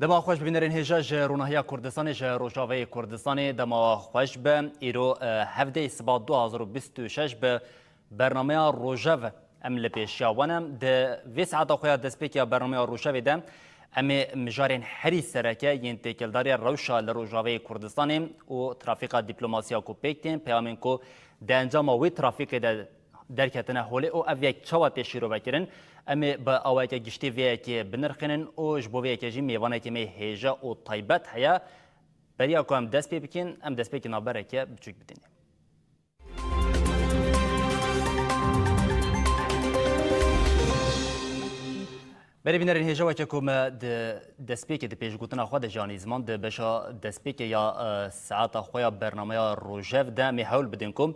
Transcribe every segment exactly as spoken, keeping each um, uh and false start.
Dema xweş bibînerên hêja ji Ronahiya Kurdistanê, ji Rojavayê Kurdistanê dema xweş be. Îro, e, hevdeyê siba du hazar û bîst û şeş bi bernameya Rojev em li pêşiya we ne. Di vê saeta xwe ya destpêkê ya bernameya Rojevê de em ê mijarên herî sereke yên têkildariya rewşa li Rojavayê Kurdistanê û trafîka dîplomasiya ku pêk tên, peyamên ku di encama wê trafîkê de derketine holê û ev yek çawa tê şîrovekirin, em ê bi awayeke giştî vê yekê binirxînin û ji bo vê yekê jî mêvanekê me hêja û taybet heye. Beriya ku em dest pê bikin, em destpêkê navbereke biçûk bidînê. Berê bînerên hêja, weke ku me di destpêkê, di pêşgotina xwe de jî anî ziman, di beşa destpêkê ya, e, saeta xwe ya bernameya Rojev de em ê hewl bidin ku,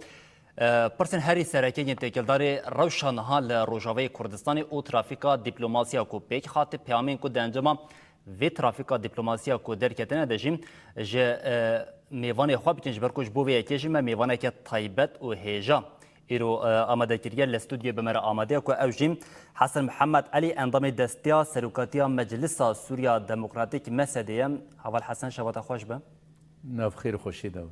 e, pirsên herî sereke yên têkildarê rewşa niha li Rojavayê Kurdistanê û trafîka dîplomasiya ku pêk hate, peyamên ku di encama vê trafîka dîplomasiya ku derketine de jî ji, e, mêvanê xwe bikin, ji ber ku ji bo vê yekê jî me mêvaneke taybet û hêja îro, e, amade kiriye. Li stûdyoyê bi me re amade ye ku ew jî Hesen Mihemed Elî, endamê Desteya Serokatiya Meclisa Sûriya Demokratîk, mesedê ye. Heval Hesen, şeva te xweş be. Nav xêr û xweşiyê de.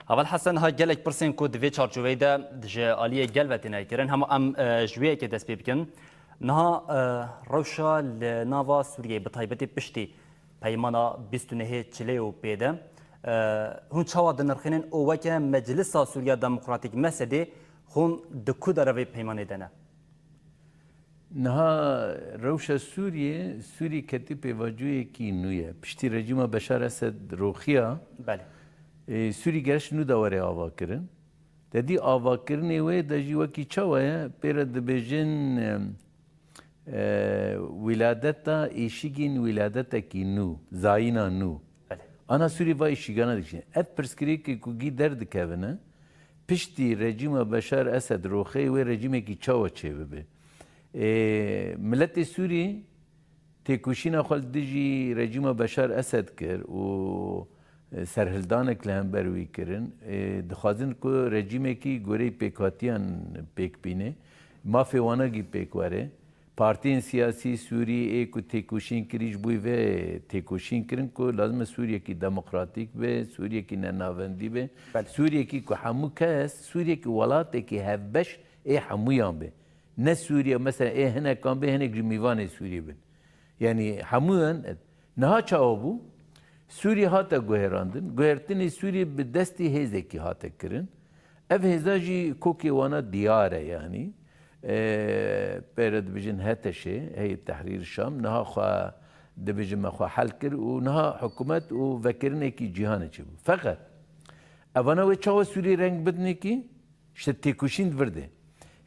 Heval Hesen, ha gelek pirsên ku di vê çarçoveyê de ji aliyê gel ve têne kirin, hema em, e, ji wê yekê dest pê bikin. Niha, e, rewşa li nava Sûriyeyê, bi taybetî piştî peymana bîst û nehê Çileyê û pê de, e, hûn çawa dinirxînin û weke Meclisa Sûriya Demokratîk, mesedê, hûn di ku derevê peymanê de ne? Niha rewşa Sûriyê, Sûrî ketî pêvajoyekî nû ye. Piştî rejîma Beşar Esed roxiya, Belê. Ê, Sûrî gerek ji nû de were avakirin. Te dî avakirinê wê de jî wekî çawa ye, pê re dibêjin, em, e, wîladeta êşigîn wîladetekî nû, zayîna nû. Belê. Ana Sûrî va êşîgana dikişîne. Ev pirsgirêkê ku gî derdikevine, piştî rejîma Beşar Esed roxeyê wê rejîmekî çawa çêbibe? Ê, miletê Sûrî têkoşîna xwe li dijî rejîma Beşar Esed kir û, e, serhildanek li hember wî kirin. E, dixwazin ku rejîmekî goreyî pêkhatiyan pêk bîne, mafê wana gî pêk were. Partiyên siyasî Sûrî ê ku têkoşîn kirî ji bo vê têkoşîn kirin ku lazim e Sûriyekî demokratîk be, Sûriyekî nenavendî be, Belê. Sûriyekî ku hemû kes, Sûriyekî welatekî hevbeş ê hemûyan be. Ne Sûriye, mesela ê hinekan bê, hinek jî mêvanê Sûriyê bin. Yanî hemûyan, niha çawa bû? Sûriyê hate guherandin. Guhertinê Sûriyê bi destî hêzekî hate kirin. Ev hêza jî kokê wana diyar e yanî. Ee, pê re dibêjin H T Ş, Heyet Tehrîr Şam. Niha xwe dibêjin me xwe hel kir û niha hikûmet û vekirinekî cîhanê çêbû. Feqet evana wê çawa Sûriyê reng bidinekî? Ji têkoşîn di vir de.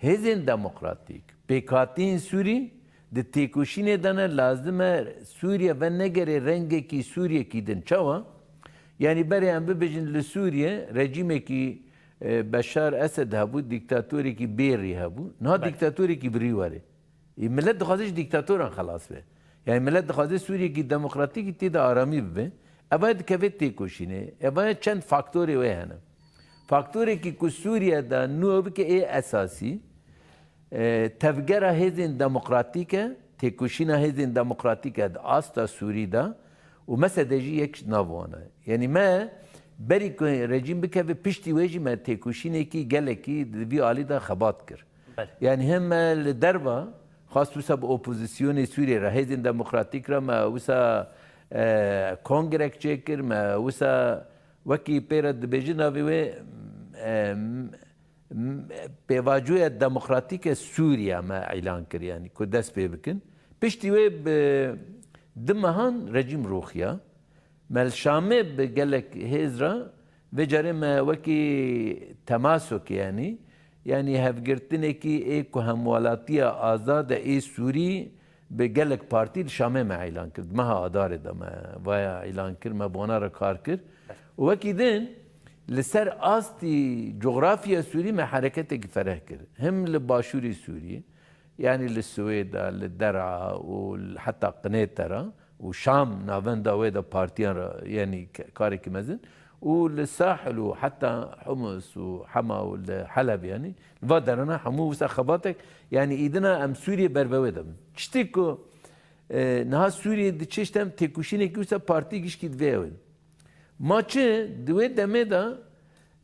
Hêzên demokratîk, pêkhatiyên Sûrî di têkoşînê de ne, lazim e Sûriye venegere rengekî Sûriyekî din. Çawa? Yanî berê em bibêjin li Sûriye rejîmekî, e, Beşar Esed hebû, dîktatorekî bêrî hebû. Niha Belê. Dîktatorekî bi rî were. Ê, milet dixwaze ji dîktatoran xelas be. Yani milet dixwaze Sûriyekî demokratîkî tê de aramî bibe. Eva dikeve têkoşînê. Eva çend faktorê wê hene. Faktorekî ku Sûriye de nû bike ê esasî, e, tevgera hêzên demokratîk e, têkoşîna hêzên demokratîk e di asta Sûrî de û mesede jî yek ji nav wan e. Yani me berî ku rejîm bikeve piştî wê jî me têkoşînekî gelekî di vî alî de xebat kir. Belê. Yani hem me li derva xwest wisa bi opozisyonê Sûriyê re, hêzên demokratîk re me wisa, e, kongrek çêkir, me wisa wekî pê re dibêjin navê wê, e, m-, m-, pêvajoya demokratîk e Sûriye me îlan kir, yani ku dest pê bikin. Piştî wê bi du mehan rejîm rûxiya. Me li Şamê bi gelek hêz re vê carê me wekî temasokê, yanî, yanî hevgirtinekî ê ku hemwelatiya azad e ê Sûrî bi gelek partî li Şamê me îlan kir. Di meha Adarê de me vaya îlan kir, me bi wana re kar kir. Û wekî din li ser astî cografya Sûrî me hereketekî fereh kir. Him li başûrê Sûrî, yanî li Swêda, li Der'a û li heta Qinêtera û Şam navenda wê de partiyan re, yanî ke-, karekî mezin û li Sahil û heta Humus û Hema û li Heleb, yanî li va derana hemû wisa xebatek, yanî îdina em Sûriyê ber ve wê de bin. Tiştê ku E, niha Sûriyê diçe ji tem têkoşînekî wisa partî gişkî divê ew in. Ma çi di wê demê de,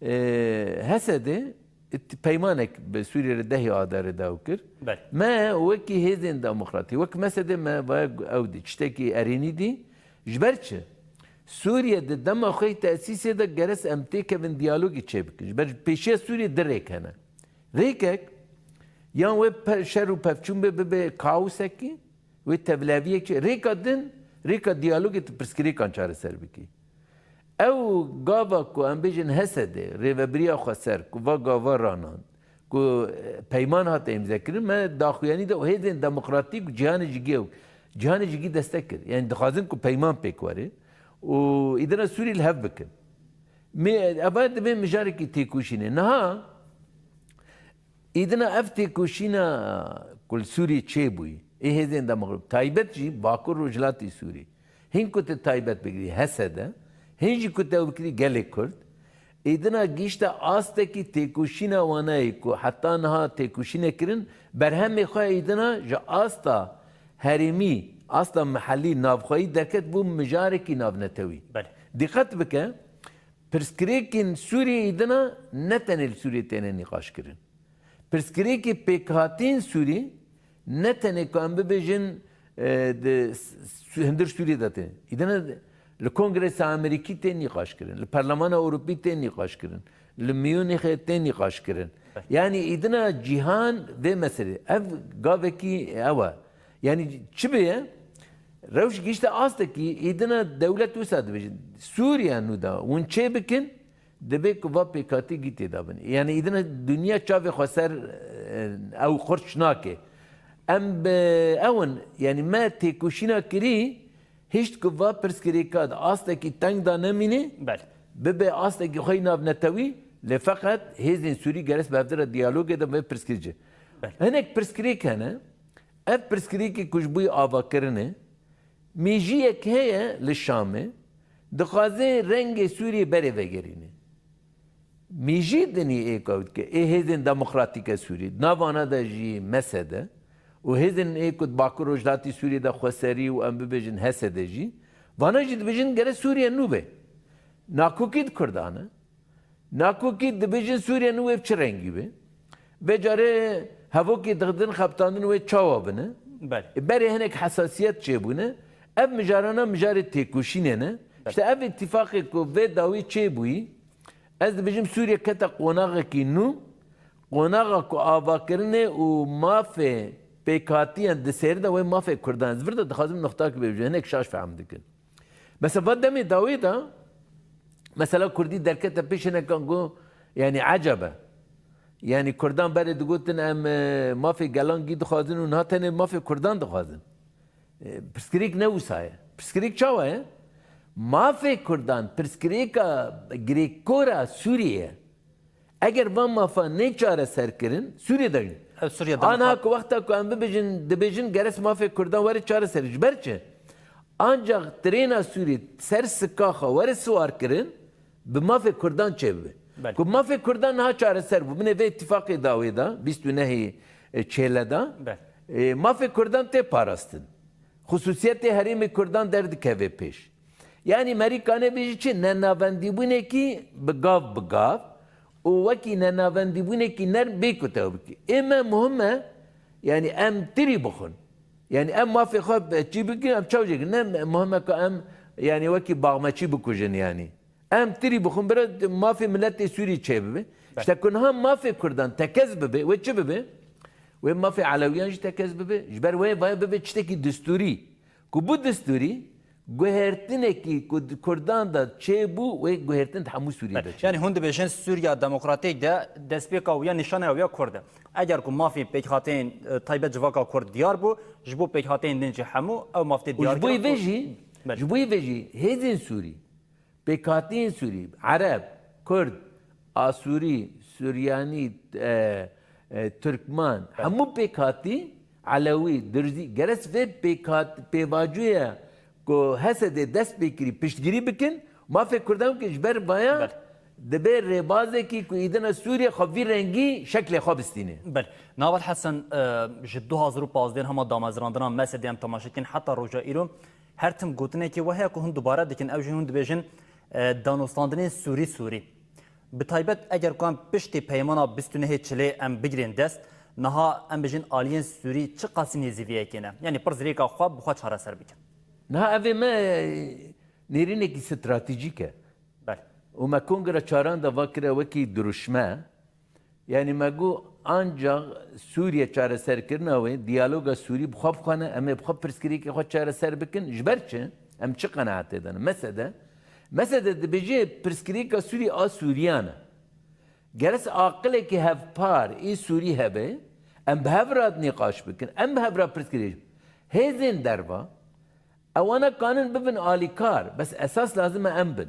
e, H S D it-, peymanek bi Sûriyê re dehê Adarê de ew kir. Belê. Me wekî hêzên demokratî, wek M S D me vaya ew dî, tiştekî erênî dî. Ji ber çi? Sûriye di dema xwe yê tesîsê de geres em têkevin diyalogê çêbikin. Ji ber pêşiya Sûriyê di rêk hene. Rêkek, yan wê pe-, şer û pevçûn be, bibe kaosekî, wê tevleviyek çi. Rêka din, rêka diyalogê tu pirsgirêkan çareser bikî. Ew gava ku em bêjin H S D, rêvebiriya xweser, ku va gava ranan, ku, e, peyman hate îmzekirin, me daxuyanî de û hêzên demokratîk û cîhanê jî giyew, cîhanê jî gî destek kir. Yani dixwazin ku peyman pêk were û îdina Sûrî li hev bikin. Mê-, eva divê mijarekî têkoşînê. Niha, Îdina ev têkoşîna ku li Sûriyê çêbûyî, ê hêzên demokrat, taybet jî Bakur Rojhilatê Sûriyê. Hîn ku te taybet bigirî H S D, hîn jî ku te ew bikirî gelê Kurd, îdina gihîşte astekî têkoşîna wanayê ku heta niha têkoşîne kirin, berhemê xwe îdina ji asta herêmî, asta mihellî, navxweyî derket bû mijarekî navnetewî. Belê. Dîqet bike, pirsgirêkên Sûriyê îdina ne tenê li Sûriyê têne nîqaş kirin. Pirsgirêkê pêkhatîn Sûrî ne tenê ku em bibêjin, e, di s-, s-, hundir Sûriyê de tê. Îdina li Kongresa Amerîkî tê nîqaş kirin, li Perlemana Ewropî tê nîqaş kirin, li Munîxê tê nîqaş kirin. Yanî îdina cîhan vê meselê. Ev gavekî ew e. Yanî çi bê ye? Rewş gihîşte astekî îdina dewlet wisa dibêjin. Sûriya nû da hûn çê bikin, Divê ku va pêkhatî gî têda bin. Yani îdina dinya çavê xwe ser, e, ew qurç nake. Em bi ew in, yani me têkoşîna kirî, hişt ku va pirsgirêka di astekî teng da nemîne, Belê. bibe astekî xwe yî navnetewî, lê feqet hêzên Sûrî geres bi hevdira diyalogê de vê pirsgirêk. Belê. Hinek pirsgirêk hene, ev pirsgirêkê ku ji bo yî avakirinê, Mêjiyek heye li Şamê, dixwaze rengê Sûriyê berê vegerîne. Mêjî dinî ê ku ew dike, ê hêzên demokratîke Sûriyê, di navana de jî M S D û hêzên ê ku di Bakur Rojhilatî Sûriyê de xweserî û em bibêjin H S D jî, vana jî dibêjin gere Sûriye nû be. Nakokî di Kurdan e. Nakokî dibêjin Sûriye nû wê bi çi rengî be? Vê carê hevokê dixdin xebitandin wê çawa bine? Belê. E, berê hinek hesasiyet çêbûne. Ev mijarana mijarê têkoşînê ne. Belê. İşte ev îtîfaqê ku vê dawî çêbûyî, ez dibêjim Sûriye kete qonaxekî nû, qonaxa ku avakirinê û mafê pêkhatiyan di sêri de wê mafê Kurdan. Ez vir de dixwazim noxtak bêjim, hinek şaş fehm dikin. Mesela va demê dawê de, mesela Kurdî derkete pêş hinekan got, yani ecebe. Yani Kurdan berê digotin em, e, mafê gelan gî dixwazin û niha tenê mafê Kurdan dixwazin. E, pirsgirêk ne wisa ye. Pirsgirêk çawa ye? Mafê Kurdan, pirsgirêka girêkkora Sûriye ye. Eger van mafa nê çareser kirin, Sûriye de Ev Sûriye Ana demokrat. ku wexta ku em bibêjin, dibêjin geres mafê Kurdan were çareser. Ji ber çi? Ancak trêna Sûrî ser sikaxa were siwar kirin, bi mafê Kurdan çêbibe. Belê. Ku mafê Kurdan niha çareser bû. Binê vê îtîfaqê dawê de, bîst û nehê, e, çêle de, Belê. e, mafê Kurdan tê parastin. Xusûsiyetê herêmê Kurdan derdikeve pêş. Yanî merî kane bêjî çi? Nenavendîbûnekî bi gav bi gav û wekî nenavendîbûnekî nerm bê ku te bikî. Ê me muhim e, yanî em tirî bixwin. Yanî em mafê xwe be-, çî bikin, em çaw jêkin. Ne muhim e ku em, yanî wekî baxmeçî bikujin yanî. Em tirî bixwin, bira mafê miletê Sûrî çêbibe. Belê. İşte ku niha mafê Kurdan tekez bibe, wê çi bibe? Wê mafê Elewiyan jî tekez bibe. Ji ber wê vaya bibe tiştekî distûrî. Ku bu distûrî guhertinekî ku di Kurdan de çêbû, wê guhertin di hemû Sûriyê de çêbû. Yani hûn dibêjin Sûriya Demokratîk de destpêka wî ya nîşaneya wî ya Kurd e. Eger ku mafê pêkhateyên, e, taybet civaka Kurd diyar bû, ji bo pêkhateyên din jî hemû ew maf tê Û diyar ji bo kirin vê ku jî, Belê. ji bo vê jî hêzên Sûrî, pêkhatiyên Sûrî, Ereb, Kurd, Asûrî, Suryanî, e, e, Tirkman, Belê. hemû pêkhatî, Elewî, Durzî, geres vê pêkhat-, pêvajoya ku H S D dest pê kirî piştgirî bikin, mafê Kurdan ke ji ber vaya Belê. Dibe rêbazekî ku îdina Sûriye xwe vî rengî şeklê xwe bistîne. Belê. Naval Hesen, e, ji du hazar û pazdeh hema damezrandina mesedê em temaşe dikin heta roja îro her tim gotinekê we heye ku hûn dubare dikin, ew jî hûn dibêjin, e, danûstandinên Sûrî Sûrî. Bi taybet eger ku em piştî peymana bîst û nehê Çilê em bigirên dest, niha em bêjin aliyên Sûrî çiqasî nêzî vê yekê ne? Yanî pirsgirêka xwe bi xwe çareser bikin. Niha ev ê me nêrînekî stratejîk e. Belê. Û me kongra çaran de va kire wekî dirûşme. Yanî me got, ancax Sûriye çareserkirina wê, diyaloga Sûrî bi xwe bi xwe ne, em ê bi xwe pirsgirêkê xwe çareser bikin. Ji ber çi? Em çi qenaetê de ne? Mesede, mesede dibêje pirsgirêka Sûrî a Sûriyan e. Gerek aqilekî hevpar ê Sûrî hebe, em bi hev re nîqaş bikin, em bi hev re pirsgirêk. Hêzên derva, Ewana kanin bibin alîkar, bes esas lazim e em bin.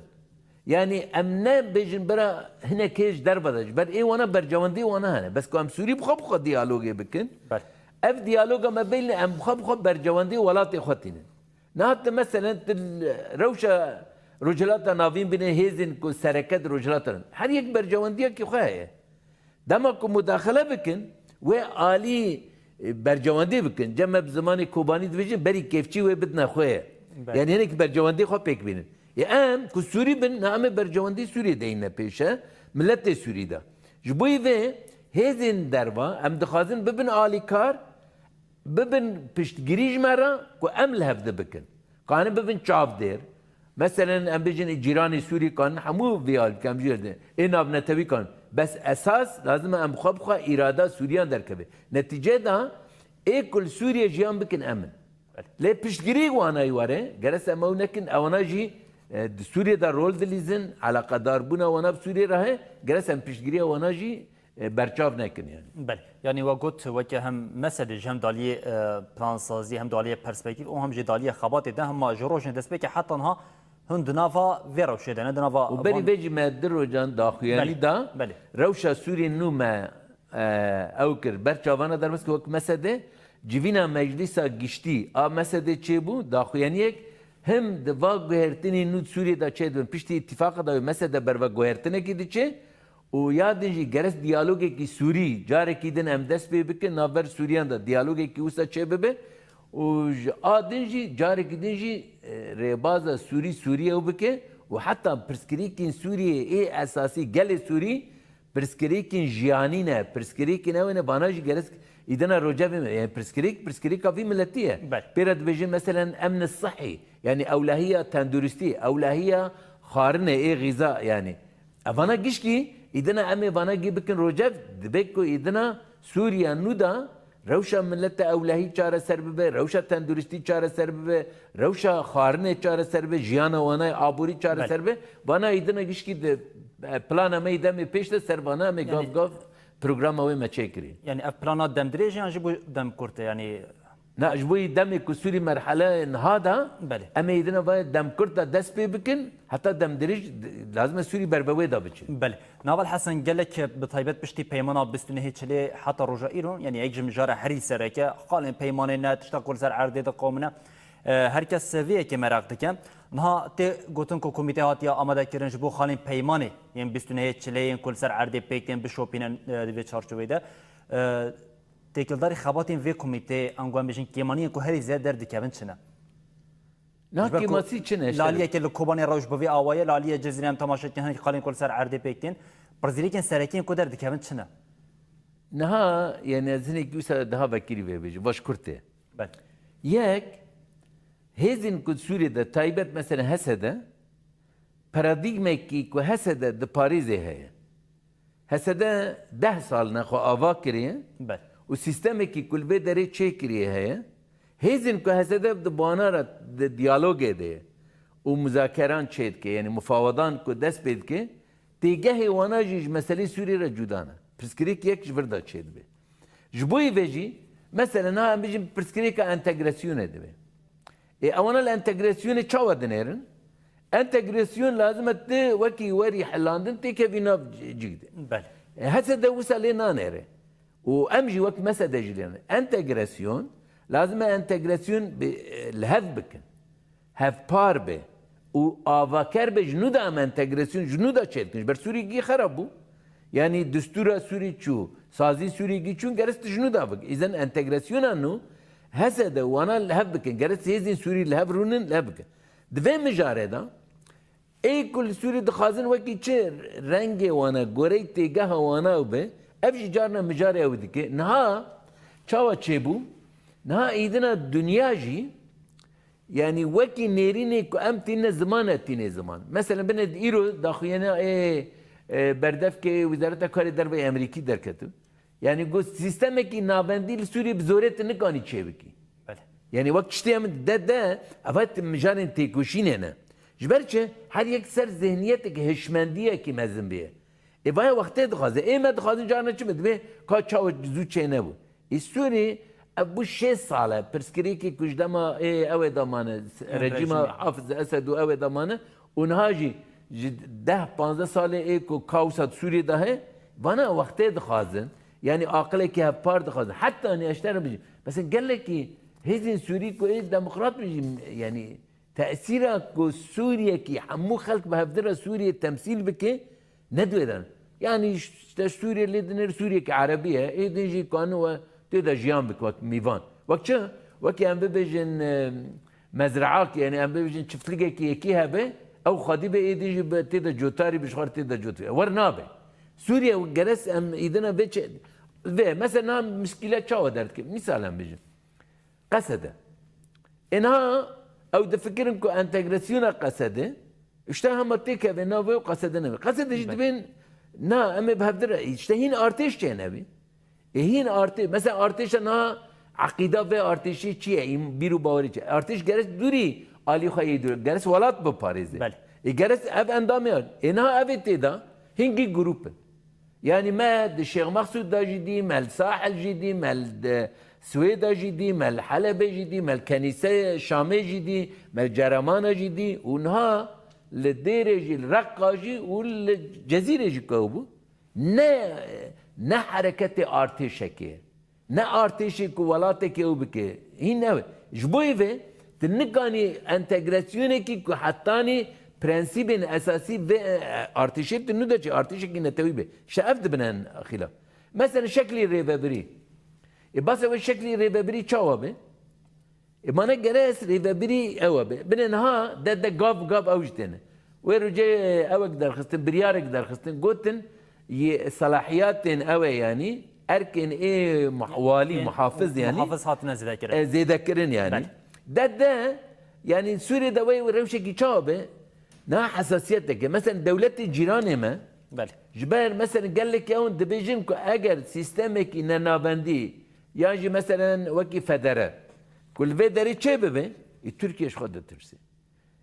Yanî em nebêjin bira hinek hê ji derve de, ji ber ê wana bercewendî wana hene. Bes ku em Sûrî bi xwe bi xwe diyalogê bikin, Belê. ev diyaloga me bêlne em bi xwe bi xwe bercewendî welatê xwe tînin. Niha tu meselen tu rewşa Rojhilata Navîn bine hêzên ku sereke di Rojhilata Navîn. Her yek bercewendiyekî xwe heye. Dema ku mudaxele bikin, wê alî, e, bercewendî bikin. Cem me bi zimanê Kobanî dibêjin, berî kêfçî wê bidine xwe ye. Belê. Yanî hinek bercewendî xwe pêk bînin. Ê em ku Sûrî bin, na em ê bercewendî Sûriyê deyne pêşe, miletê Sûrî de. Ji bo vê hêzên derva, em dixwazin bibin alîkar, bibin piştgirî ji me re ku em li hevdi bikin. Kanin bibin çavdêr. Meselen, em bêjin, ê cîranê Sûrî kanin hemû vê alî bikin, em jî ê navnetewî kanin. Bes esas lazim e em xwe bi xwe îrada Sûriyan derkeve. Netîce de ê ku li Sûriye jiyan bikin em in. Lê piştgirî wana yî were, gerek em ew nekin, ewana jî, e, di Sûriye de rol dilîzin, eleqedarbûna wana bi Sûriye re heye, gerek em piştgiriya wana jî e, berçav nekin yani. Belê. Yanî we got weke hem mesedê ji hem daliyê, e, plansazî, hem daliyê perspektîf û hem jî daliyê xebatê de hema ji rojên destpêkê heta niha hûn di nava vê rewşê de ne, di nava Û berî van vê jî me di rojan daxuyanî Belê, da belê. rewşa Sûriyê nû me, e, ew kir, ber çavana derbas kir wek mesede civîna meclîsa giştî a mesedê çêbû, daxuyaniyek him di va guhertinê nû Sûriyê de çêdibin. Piştî îtîfaqa da wê mesede berve guhertinekî diçe, Û ya din jî gerek diyalogekî Sûrî carekî din em dest pê bikin, navber Sûriyan de diyalogekî wisa çêbibe û ji a din jî carekî din jî, e, rêbaza Sûrî Sûrî ew bike û heta pirsgirêkên Sûriyê ê esasî gelê Sûrî pirsgirêkên jiyanî ne, pirsgirêkên ew ne, vana jî gerek îdina rocevê me. Yani pirsgirêk, pirsgirêka vî miletî ye. Belê. Pê re dibêjin meselen emni sihî, yani ewlehiya tenduristî, ewlehiya xwarinê ê xîza yani. Evana gişkî, îdina em ê vana gî bikin rocev, dibe ku îdina Sûriya nû da rewşa milete ewlehî çareser bibe, rewşa tenduristî çareser bibe, rewşa xwarinê çareser bibe, jiyana wana yê aborî çareser bibe. Vana îdina gişkî di, e, plana me yê demê pêş de ser vana em ê gav Yani gav programa wê me çêkirî. Yani ev plana demdirêj e yan jî bo dem kurt e? Yani Na, ji bo yî demê ku Sûrî merhele niha da, Belê. em ê dina vayê demkurt de dest pê bikin, heta demdirêj lazim e Sûrî berve wê de biçin. Belê. Naval Hesen, gelek bi taybet piştî peymana bîst û nehê Çilê heta roja îro, yani yek ji mijara herî sereke, xalên peymanê ne, tişta ku li ser erdê diqewimine, e, her kes vê yekê meraq dike. Niha tê gotin ku komîte hatiye amadekirin ji bo xalên peymanê yên bîst û nehê Çilê yên ku li ser erdê pêk tên bişopînin, e, di vê çarçoveyê de. E, Têkildarî xebatên vê komîteyê, ango em bêjin kêmaniyên ku herî zêde derdikevin çi ne? Niha Ji ber ku kêmasî çi ne, Şerif? Laliyeke li Kobanê rewş bi vê awayê, laliyê Cizîrê em temaşe dikin, hinek xalên ku li ser erdê pêk tên. Pirsgirêkên sereke yên ku derdikevin çi ne? Niha, yani ez hinek wisa daha vekirî vê bêjim, vaş kurt e. Belê. Yek, hêzên ku Sûriyê de taybet mesela H S D, paradîgmekî ku H S D diparêzê heye. H S D deh sal ne xwe ava kiriye Belê. û sîstemekî ku li vê derê çêkiriye heye. Hêzên ku H S D di wana re di diyalogê de ye û muzakeran çêdike, yani mufawedan ku dest pê dike, têgehê wana jî ji meselê Sûriyê re cuda ne. Pirsgirêk yek ji vir de çêdibe. Ji bo vê jî, mesela niha em bijin pirsgirêka entegrasyonê dibe. Ê, ewana li entegrasyonê çawa dinêrin? Entegrasyon lazim e tu wekî werî hilandin têkevî nav cî-, cîk de. Belê. Ê, H S D wisa lê nanêre. Û em jî wek mesede jî lê nanêre. Entegrasyon, lazim e entegrasyon bi, e, li hev bikin. Hevpar be. û avaker be ji nû de em entegrasyon ji nû de çêdikin. Ji ber Sûriyekî xerab bû. Yanî distûra Sûrî çû, sazî Sûriyekî çûn, gerist ji nû de bik. Îzen entegrasyona nû hese de wana li hev bikin. Gerist hêzên Sûrî li hev rûnin, li hev bikin. Di vê mijarê de ê ku li Sûrî dixwazin wekî çi rengê wana, goreyê têgeha wana ew be, ev jî carna mijarê ew dike. Niha çawa çêbû? Niha îdina dinya jî Yanî wekî nêrînê ku em tîne ziman, e tîne ziman. Mesela binê îro daxuyana ê, e, berdevkê Wezareta Karê Derve Amerîkî derketiw. Yanî got sîstemekî navendî li Sûriyê bi zorê tu nikanî çêbikî. Belê. Yanî wek tiştê em de de, eva mijarên têkoşînê ne. Ji ber çi? Her yek ser zihniyetek hişmendiyekî mezin bûye. Ê vaya wextê dixwaze. Ê me dixwazin carna çi be? Dibê ka çawa zû çê nebû. Ê Sûrî, ev bû şêst sal e. Pirsgirêkê ku ji dema ê ew ê damane, Hı, rejîma rejîmê. Hafiz Esed û ew ê damane û niha jî ji deh panzdeh salê ê ku kaosa di Sûriyê de heye, vana wextê dixwazin. Yanî aqilekî hevpar dixwazin. Heta nêşter bijî. Mesela gelekî hêzên Sûrî ku ê demokrat bijî, yanî Tesîra ku Sûriyekî hemû xelk bi hevdira Sûriyê temsîl bike, ne di wê de ne. Yanî işte Sûriye lê dinêr Sûriyekî Erebî ye, ê din jî kanin we tê de jiyan bike wek mîvan. Wek çi? Wekî em bibêjin, e, mezraak, yanî em bibêjin çiftlikekî yekî hebe, ew xwedî be ê din jî be tê de cotarî bi ji xwe re tê de cotarî. Wer nabe. Sûriye geres em îdina vê çi, vê, mesela niha mişkîle çawa derdikeve? Mîsal em bêjin. Qesede. Ê niha ew difikirin ku entegrasyona Qesede, işte hema têkeve navê û Qesede nebe. Qesede jî Belê. Dibên, na, em ê bi hevdir, işte hîn artêş çênebî. Ê hîn artê-, mesela artêşa niha eqîda vê artêşî çi ye? Îm-, bîr û bawerî çi ye? Artêş gerek dûrî alî xwe yê dûr, gerek welat biparêze. Belê. Ê gerek ev endamê, ê niha ev ê tê de hingî grûp in. Yanî me di Şêx Mexsûd de jî dî, me li Sahil jî dî, me li de Swêda jî dî, me li Helebê jî dî, me li Kenîse Şamê jî dî, me li Ceramana jî dî û niha li Dêrê jî, li Reqqa jî û li Cezîrê jî ku ew bû. Ne, ne hereketê artêşekê. Ne artêşê ku welatekê ew bike. Hîn ew e. Ji bo vê tu nikanî entegrasyonekî ku hetanî prensîbên esasî vê, e, artêşê tu nû de çi artêşekî netewî be. Şe ev dibine xîla. Mesela şeklî rêvebirî. Ê basa wê şeklî rêvebirî çawa be? Ê, mane gere ez rêvebirî ew e be. Binê niha de, de gav gav ew jî têne. Wê rojê ewek derxistin, biryarek derxistin, gotin, yê selahiyatên ew e yanî, erkên ê muh-, walî, Ê, muhafiz yanî, muhafiz hatine zêdekirin. E, zêdekirin yanî. Belê. De, de, yanî Sûriyê de wê rewşekî çawa be, niha hesasiyeteke. Mesela dewletê cîranê me, Belê. Ji ber mesela gelek ew dibêjin ku eger sîstemekî nenavendî, yan jî meselen wekî federe, ku li vê derê çê bibe, ê, Tirkiye ji xwe ditirse.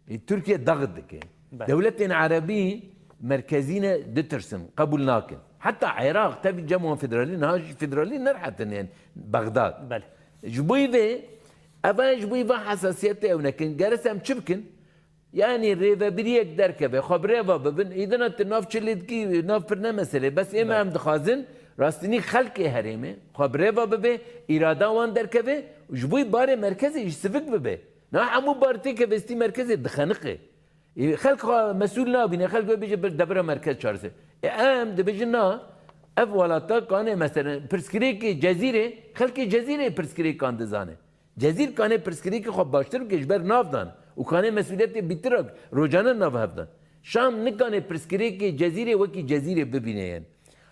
Ê, Tirkiye daxit dike. Belê. Dewletên Erebî merkezî ne, ditirsin, qebûl nakin. Heta Iraq, tevî cem wan federalî, niha jî federalî nerihetin, yani Bexdad. Belê. Ji bo vê, eva ji bo va hesasiyetê ew nekin. Gerek em çi bikin? Yanî rêvebiriyek derkeve, xwe bi rêva bibin, îdina tu nav çi lê dikî, nav pir ne meselê. Bes ê me Belê. Em dixwazin, rastînî xelkê herêmê, xwe bi rêva bibe, îrada wan derkeve û ji bo barê merkezê jî sivik bibe. Na hemû bar têkeve stî merkezê dixeniqe. Ê, xelk xwe mesûl nabîne, xelk wê bêje bir devira merkez çareser. Ê, em dibêjin na, ev welata kanê, meselen, pirsgirêkê Cezîrê, xelkê Cezîrê pirsgirêkan dizane. Cezîr kanê pirsgirêkê xwe baştir bike ji ber nav dan û kanê mesûliyetê bîtir rojane nav hev dan. Şam nikanê pirsgirêkê Cezîrê wekî Cezîrê bibîne yên.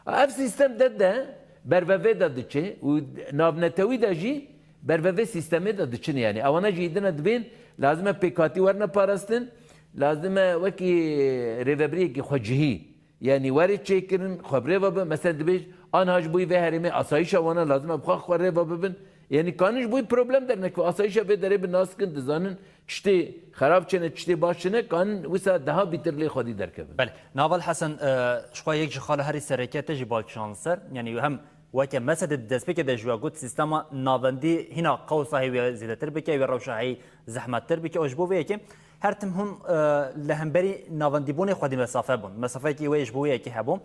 Ev sîstem de de bervevê de diçe û navnetewî de jî bervevê sîstemê de diçin. Yanî ewana jî îdina dibên lazim e pêkhatî werine parastin, lazim e wekî rêvebiriyekî xwecihî Yanî were çêkirin, xwe bi rê ve bin. Mesela dibêj, anha ji bo vê herêmê asayîşa wana lazim e bi xwe xwe rê ve bibin. Yanî kanin ji bo problem dernekeve asayîşa vê derê bi nas kin, dizanin tiştê xerab çêne, tiştê baş çêne, kanin wisa daha bîtir lê xwedî derkevin. Belê. Naval Hesen, e, ji xwe yek ji xala herî sereke te jî bal kişand li ser. Yanî hem weke Mesedê di destpêkê de ji we got, sîstema navendî hîna qewsa hê wê zêdetir bike, wê rewşa heyî zehmettir bike. Û ji bo vê yekê her tim hûn, e, li hemberî navendîbûnê xwedî mesafe bûn. Mesafeyekî wê ji bo wê yekê hebû.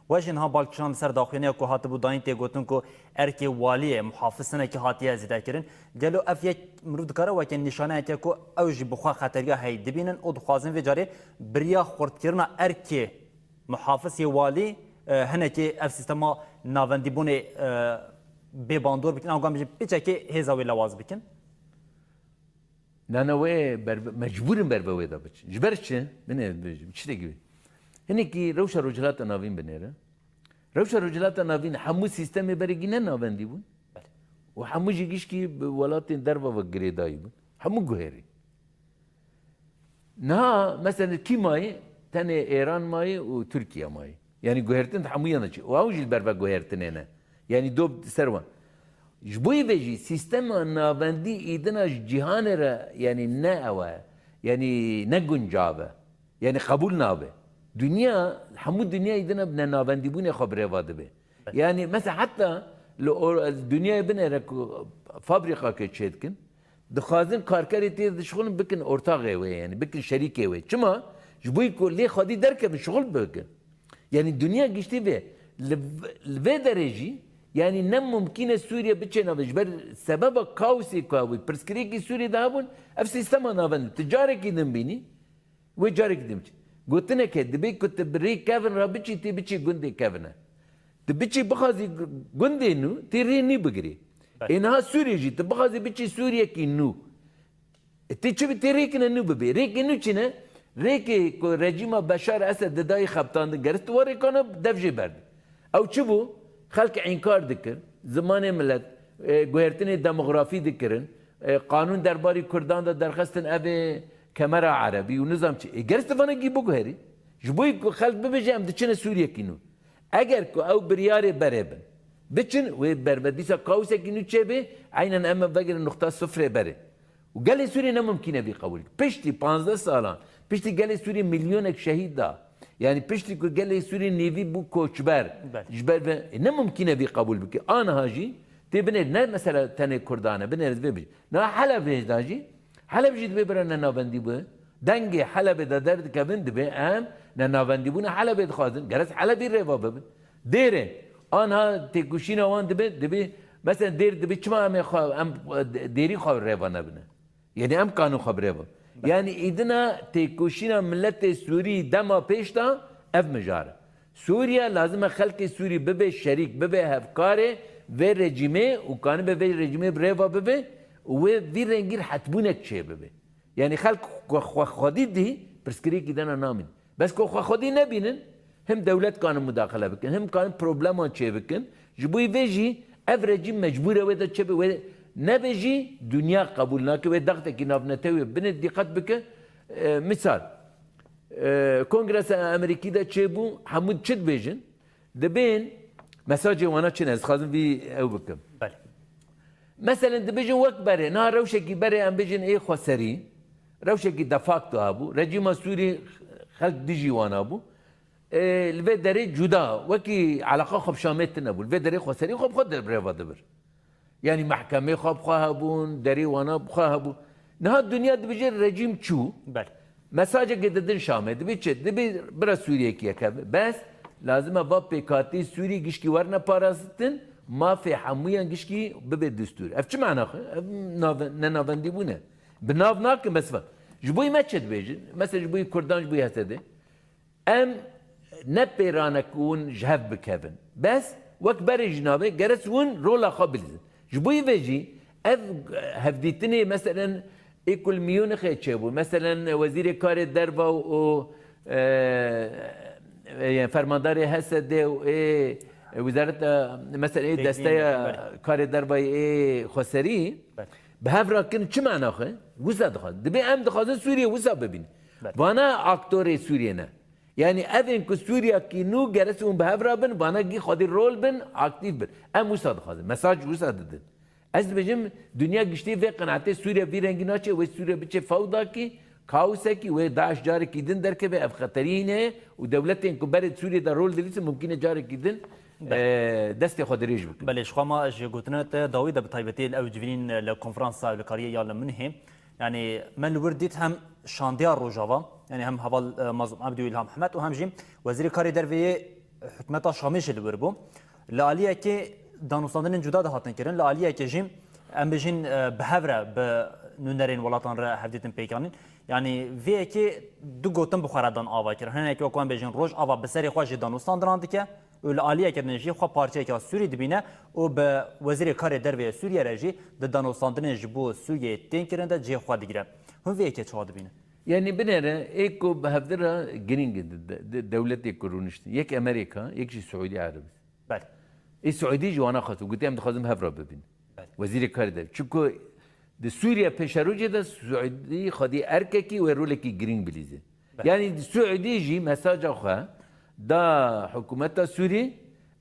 We jî niha bal kişand li ser daxuyaniyek ku hatibû dayîn tê gotin ku erkê waliyê muhafiz hinekî hatiye zêdekirin. Gelo ev yek mirov dikare weke nîşaneyeke ku ew jî bi xwe xeteriya heyî dibînin û dixwazin vê carê bi riya xurtkirina erkê muhafiz yê walî, e, hinekî ev sîstema navendîbûnê, e, bê bandor bikin, an gam jî piçekê hêza wê lewaz bikin? Nana wê berbe-, mecbûr in berbe wê de biçin. Ji ber çi? Binê, bi, bi çi têkivî? Hinekî rewşa Rojhilata Navîn binêre. Rewşa Rojhilata Navîn hemû sîstemê berekî ne navendî bûn. Û hemû jî gişkî bi welatên derva ve girêdayî bûn. Hemû guherî. Niha, mesela, kî mayî? Tenê Êran mayî û Tirkiye mayî. Yanî guhertin di hemûyan de çi? Û ew jî li ber ve guhertinê ne. Yanî do ser wan. Ji bo vê jî sîstema navendî îdina ji cîhanê re, yanî ne ew e. Yanî ne guncav e. Yanî qebûl nabe. Dinya, hemû dinya îdina bi nenavendîbûnê xwe bi rêva dibe. Yanî mesela heta li or-, dinyayê binêre ku fabrîkakê çêdikin, dixwazin karkerê tê dişixulin bikin ortaxê wê, yanî bikin şerîkê wê. Çima? Ji bo ku lê xwedî derkevin, şixul bikin. Yanî dinya giştî vê. Li, li vê derê jî, yanî ne mumkîn e Sûriye biçe navê. Ji ber sebeba kaosê ku hebû, pirsgirêkî Sûriyê de hebûn, ev sîstema navendî. Tu carekî din bînî, wê carekî din biçî. Gotinek e, dibê ku tu bi rê kevin re biçî, tê biçî gundê kevine. Tu biçî bixwazî gu-, gundê nû, tê rê nî bigirî. Belê. Ê niha Sûriyê jî, tu bixwazî biçî Sûriyekî nû. E, tê çi bi, tê rêkine nû bibê. Rêkê nû çi ne? Rêkê ku rejîma Beşar Esed didayî xebitandin, gerist warê kana dev jê berdin. Ew çi bû? Xelk înkar dikir. Zimanê milet, e, guhertinê demografî dikirin. E, qanûn derbarî Kurdan de derxistin, ev ê kemera erebî û nizam çi. E, gerist vana gî biguherî. Ji bo ku xelk bibêje em diçine Sûriyekî nû. Eger ku ew biryarê berê bin, biçin, wê berbe dîsa kaosekî nû çêbê, eynen em vegerin nuqta sifrê berê. Û gelê Sûriyê ne mumkîn e vî qebûl. Piştî panzdeh salan, piştî gelê Sûriyê milyonek şehîd da, yanî piştî ku gelê Sûriyê nêvî bû koçber, Belê. ji ber ve, e, ne mumkîn e vî qebûl bike. Aniha jî tê binêr, ne mesela tenê Kurdan e, binêr vê bijî. Niha Helebê de jî, Heleb jî divê bira nenavendî bû. Dengê Helebê de derdikevin, divê em nenavendîbûna Helebê dixwazin. Gerek Helebî rêva bibin. Dêrê, anha têkoşîna wan dibe, dibe, mesela dêr dibe, çima em ê xwe, em, e, dêrî xwe rêva nebine? Yanî em kanûn xwe bi rêva. Yanî îdina têkoşîna miletê Sûrî dema pêş de ev mijar e. Sûriye lazim e xelkê Sûrî bibe şerîk, bibe hevkarê vê rejîmê û kanibe vê rejîmê bi rêva bibe û wê vî rengî rihetbûnek çêbibe. Yanî xelk xwe, xwe xwedî dî pirsgirêkî dena namîn. Bes ku xwe xwedî nebînin, him dewlet kanin mudaxile bikin, him kanin probleman çêbikin. Ji bo vê jî ev rejîm mecbûr e wê de çêbe, wê nebe jî dinya qebûl nake, wê dextekî navnetewê binê dîqet bike. E, misal, e, Kongresa Amerîkî de çêbû, hemû çi dibêjin? Dibên mesajê wana çi ne? Ez dixwazim vî ew bikim. Belê. Meselen dibêjin wek berê, niha rewşekî berê em bêjin ê xweserî, rewşekî de facto hebû. Rejîma Sûrî xelk dijî wan hebû. Ê, li vê derê cuda, wekî eleqa xwe bi Şamê tune bû. Li vê derê xweserî xwe bi xwe de bi rêva dibir. Yanî mehkemê xwe bi xwe hebûn, derê wana bi xwe hebû. Niha dinya dibêje rejîm çû. Belê. Mesajekê didin Şamê. Dibê çi? Dibê bira Sûriyekî yek hebe. Bes lazim e va pêkhatî Sûrî gişkî werne parastin, mafê hemûyan gişkî bibe destûr. Ev çi mena xwe? Ev nave-, nenavendîbûn e. Bi nav nakin bes va. Ji bo me çi dibêjin? Mesela ji bo Kurdan, ji bo H D P. Em ne pêranek hûn ji hev bikevin. Bes wek berê jî navê, gerek hûn rola xwe bilîzin. Ji bo vê jî ev hevdîtinê, meselen, ê ku li Miyûnixê çêbû, meselen, Wezîrê Karê Derva û, e, e, fermandarê H S D û ê Wezareta, meselen, ê Têknî, desteya belê. Karê Derva ê Xweserî Belê. Bi hev rakin çi mena xwe? Wisa dixwazin. Dibê em dixwazin Sûriye wisa bibîn. Belê. Vana aktorê Sûriye ne. Yanî evên ku Sûriyakî nû gerek hûn bi hev re bin, vana gî xwedî rol bin, aktîf bin. Em wisa dixwazin. Mesaj wisa didin. Ez dibêjim, dinya giştî vê qenaetê Sûriye vî rengî naçe, wê Sûriye biçe fewdakî, kaosekî, wê DAIŞ carekî din derkeve, ev xeterî hîne ye û dewletên ku berê Sûriye de rol dilîsin, mumkîn e carekî din, Be- e, destê xwe dirêj bikin. Belê, ji xwe ma ji gotina te dawî de bi taybetî li ew civînîn li konferansa ewlekariyê ya li Minhê. Yanî me li wir dît hem şandeya Rojava, yanî hem heval, e, Mazlûm Ebdî û Îlham Ehmed û hem jî Wezîrê Karê Derve yê Hikûmeta Şamê jî li wir bû. Li aliyekê danûstandinên cuda dihatin kirin, li aliyekê jî em bijîn, e, bi hev re bi nûnerên welatan re hevdîtin pêk anîn. Yanî vê yekê du gotin bi xwe re dan ava kirin. Hinek wek em bêjin Rojava bi serê xwe jî danûstandinan dike û li aliyeke din jî xwe parçeyeke Sûrî dibîne û bi Wezîrê Karê Derve yê Sûriyê re jî di danûstandinên ji bo Sûriyeyê tên kirin de cihê xwe digire. Hûn vê yekê çawa dibînin? Yanî binêre, ê ku bi hevdira girîng e di, di, di dewletê ku rûniştin. Yek Amerîka, yek jî Siûdî Ereb. Belê. Ê Siûdî ji wana xwest û gotî, em dixwazin bi hev re bibînin. Belê. Wezîrê Karê Derve. Çunku di Sûriye pêşerojê de Siûdî xwedî erkekî wê rolekî girîng bilîze. Belê. Yanî Siûdî jî mesaja xwe da hikûmeta Sûrî,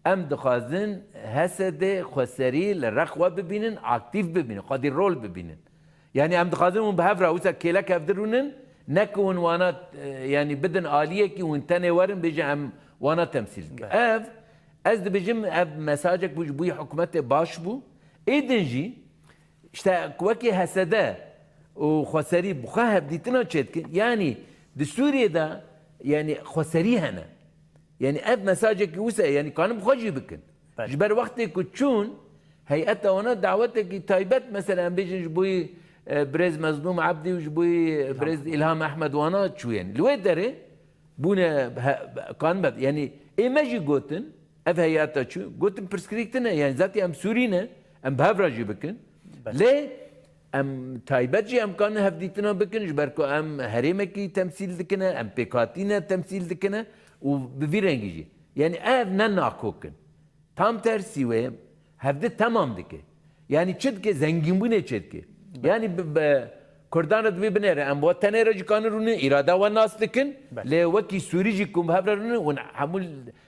em dixwazin H S D xweserî li rex we bibînin, aktîf bibînin, xwedî rol bibînin. Yanî em dixwazin hûn bi hev re wisa kêlek hevdir rûnin, ne ku hûn wana, e, yanî bidin aliyekî hûn tenê werin bêjin em wana temsîl dikin. Be. Ev, ez dibêjim ev mesajek bû ji bo hikûmetê baş bû. Ê din jî, işte wekî H S D û xweserî bi xwe hevdîtina çêdikin. Yanî di Sûriyê de yanî xweserî hene. Yanî ev mesajekî wisa ye, yanî kanin bi xwe jî bikin. Belê. Ji ber wextê ku çûn, heyeta wana dawetekî taybet, mesela em bêjin ji bo yî, e, birêz Mezlûm Ebdî û ji bo yî, e, birêz Ehmed. Îlham Ehmed wana çûyên. Li wê derê bûne he-, kanin be. Yanî ê me jî gotin, ev heyeta çû, gotin pirsgirêk tune. Yanî zatî em Sûrî ne, em bi hev re jî bikin. Belê. Lê em taybet jî em kanin hevdîtina bikin, ji ber ku em herêmekî temsîl dikine, em pêkhatî ne temsîl dikine û bi vî rengî jî. Yanî ev ne nakok in. Tam tersî wê hevdi temam dike. Yanî çi dike? Zengînbûnê çêdike. Belê. Yanî bi, bi Kurdan re divê binêre. Em wa tenê re jî kanin rûnin, îrada we nas dikin. Belê. Lê wekî Sûrî jî ku bi hev re rûnin, hûn hemû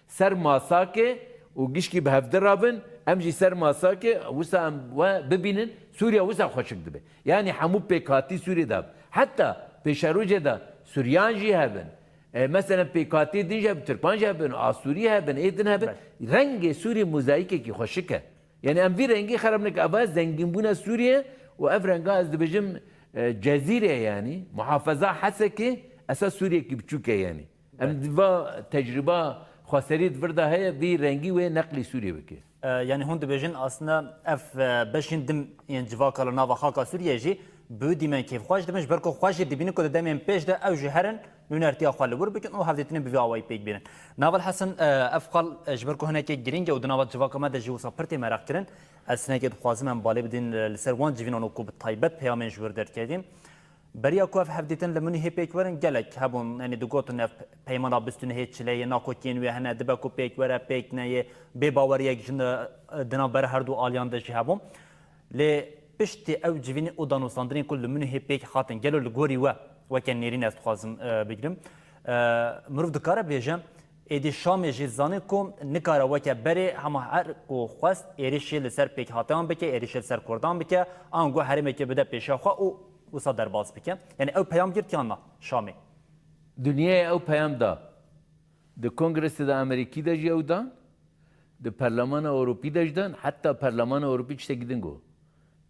ser masakê û gişkî bi hevdi rabin, em jî ser masakê, wisa em we bibînin, Sûriye wisa xweşik dibe. Yanî hemû pêkhatî Sûriyê de. Heta pêşerojê de Suryan jî hebin. E, meselen pêkhatî din jî hebin, Tirkman jî hebin, Asûrî hebin, ê din hebin. Belê. Rengê Sûriyê mozayîkekî xweşik e. Yanî em vî rengî xerab neke. Eva zengînbûna Sûriye û ev renga ez dibêjim, e, Cezîre yanî, muhafeza Hesekê esas Sûriyekî biçûk e yanî. Em di va tecrûba xweserî di vir de heye, vî rengî wê neqlî Sûriyê bike. E, yanî hûn dibêjin aslında ev, e, beşên din yên civaka li nava xaka Sûriyê jî bi wî dîmen kêfxweş dibin, ji ber ku xwe jî dibînin ku di demên pêş de ew jî herin nûnertiya xwe li wir bikin û hevdîtinên bi vî awayî pêk bînin. Naval Hesen, e, ev xal, e, ji ber ku hinekê girîng e û di nava civaka me de jî wisa pir tê meraq kirin, ez hinekê dixwazim em balê bidin, e, li ser wan civînan û ku bi taybet peyamên ji wir derkevîn. Beriya ku ev hevdîtin li Munîhê pêk werin gelek hebûn, yanî digotin ev peymana bîst û nehê çileyê nakokiyên wê hene, dibe ku pêk were, pêk neyê, bêbaweriyek ji, di navbera her du aliyan de jî hebû. Lê piştî ew civînê û danûstandinên ku li Munîhê pêk hatin, gelo li gorî we weke nêrîn ez dixwazim, e, bigirim. E, mirov dikare bêje, êdî Şamê jî zanî ku nikare weke berê hema her ku xwest êrişê li ser pêkhateyan bike, êrişê li ser Kurdan bike, ango herêmekê bide pêşiya xwe û wisa derbas bike. Yanî ew peyam girt yan na Şamê? Dinyayê ew peyam da. Di Kongresê de Amerîkî de jî ew dan, di Perlemana Ewropî de jî dan, heta Perlemana Ewropî tiştekî din got.